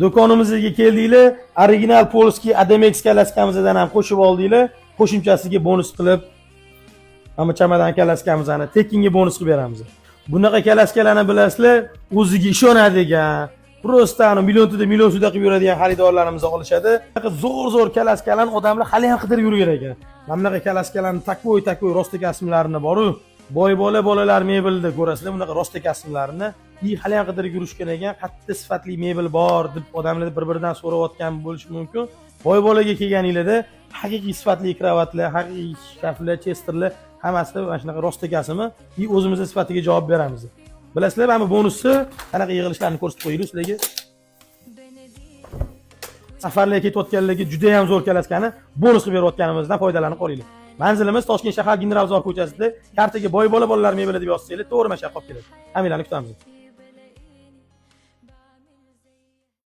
Do'konimizga keldinglar, original польский Adamex kolyaskамizdan ham qo'shib oldinglar. Qo'shimchasiga bonus qilib mana chamadon kolyaskamizni tekinga bonus qilib beramiz. Bunaqa kolyaskalarni bilasizlar, o'ziga ishonadigan, просто ani milliontada million suvda qilib yuradigan xaridorlarimiz olishadi. Bunaqa zo'r zo'r kolyaskalarni odamlar hali ham qidirib yurgan ekan. Mana bunaqa kolyaskalarni такой такой rostakasmlarini boru, boy bola bolalar mebelda ko'rasizlar bunaqa rostakasmlarini и hali ham qidirib yurishgan ekan. Qayerda sifatli mebel bor deb odamlar bir biridan so'rayotgan bo'lishi mumkin. Boy bolaga kelganinglarda haqiqiy sifatli kravatlar, haqiqiy shkaflar, chesterlar, hammasi mana shunaqa rostakasmi и o'zimizni sifatiga javob beramiz. Bilasizlar, mana bu bonusni qanaqa yig'ilishlarni ko'rsatib qo'yaylik sizlarga. Safarlarga ketayotganlarga juda ham zo'r kolyaskani bonus qilib berayotganimizdan foydalanib qolinglar. Manzilimiz Toshkent shahar, General Zor ko'chasida. Kartaga "Boy bola bolalar mebeli" deb yozsanglar, to'g'ri mana shu yoqqa olib keladi. Hammanglarni kutamiz.